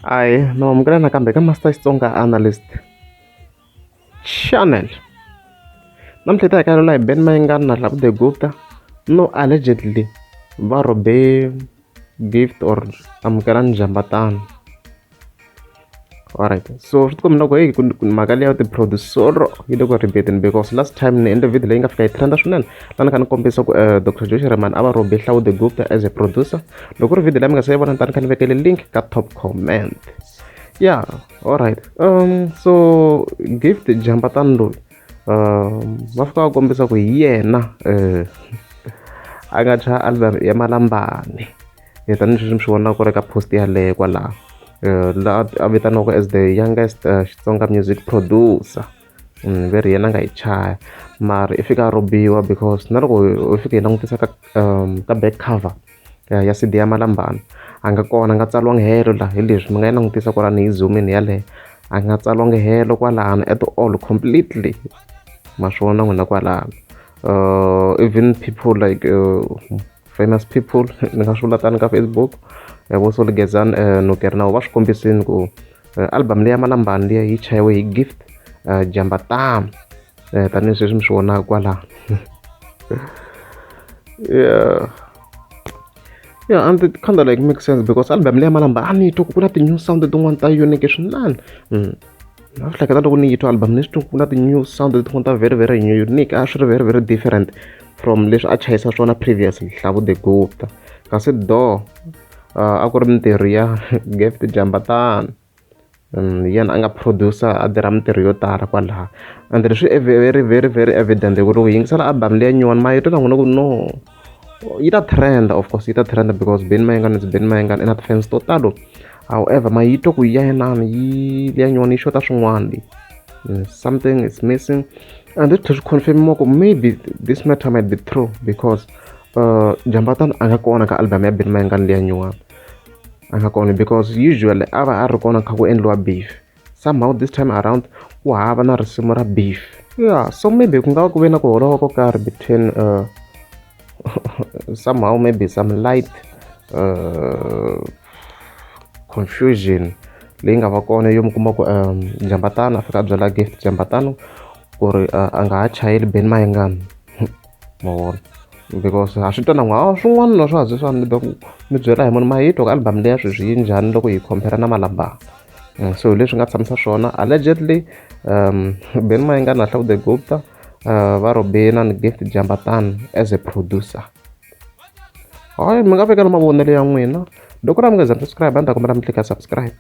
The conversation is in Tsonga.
Ahee, na amukela nakambe ka Master Xitsonga Analyst Channel. Namuntlha hi ta hi kayela hi Ben Mayengani na Hlavu The Gupta no allegedly va rhobe gift or amukelani Jambatana. Alright, so swi tikomba loko hey mhaka leyi ya ti-producer yi le ku ribeteni because last time ni endle video leyi nga fika yi trenda swinene laha ni kha ni kombisa ku Dr Joe Shirimani a va rhobe Hlawu The Gupta as a producer. Loko ku ri video leyi mi nga se yi vona ni ta ni kha ni vekele link ka top comment. Yeah, alright. So Gift Jambatana loyi va fika va kombisa ku hi yena a nga thya album ya Malambani. Tanihi leswi mi swi vonaka ku ri ka post yaleyo kwalaho laha a vitaniwaka as the youngest Xitsonga music producer. Ve ri yena a nga yi chaya mara i fika a rhobiwa because na loko hi fika hi langutisa ka ka back cover ya CD ya Malambani a nga kona a nga tsariwangi helo laha hi leswi mi nga yi langutisa kwalano hi zoom-ini yaleyo a nga tsariwangi helo kwalano at all completely ma swi vona n'wina kwalano. Even people like famous people ni nga swi vula tani ka Facebook vo Solly Gezani Nukeri na vo va swi kombisini ku album leyi ya Malambani liya yi chayiwe hi Gift Jambatana tanihi sweswi mi swi vonaka kwalano. Yeah. Yeah, and it kind of like makes sense because album leyi ya Malambani a ni yi twa ku ku na ti-new sound tin'wana ta unique swinene. Na swi hleketa loko ni yi twa album ni swi twa ku na ti-new sound tin'wana ta very very unique a swi ri very very different from leswi a chayisa swona previously Hlavu The Gupta. Kasi do a ku ri mintirho ya Gift Jambatana. Hi yena a nga producer a tirha mintirho yo tala kwalaha and leswi very very very evident hi ku loko hi yingisela album leya nyuwani ma yi twa na n'wina ku no yi ta trend of course yi ta trend because Benny Mayengani is Benny Mayengani i na ti-fans to talo however ma yi twa ku ya inani yi leya nyuwani yi xota swin'wana leyi something is missing and it tlhela swi confirm ku maybe this matter might be true because Jambatana a nga kona ka album ya Benny Mayengani leya nyuwani a nga kona because usually a va a ri kona kha ku endliwa beef somehow this time around ku hava na risimu ra beef. Yeah, so maybe ku nga va ku ve na ku holova ko karhi between somehow maybe some light confusion leyi nga va kona yo mi kuma ku Jambatana a fika a byela Gift Jambatana ku ri a nga ha chayeli Benny Mayengani ma vona because ha swi twa na n'wa swin'wana na swa ha swa ni mi byela hi munhu ma yi twa ku album leya sweswi yi njhani loko hi compare na Malambani. So hi leswi nga tshamisa swona allegedly Benny Mayengani na Hlavu The Gupta va rhobe na Gift Jambatana as a producer. Hayi mi nga vekela mavonelo ya n'wina loko ra mi nga za subscribe a ni ta kombela mi tlika subscribe.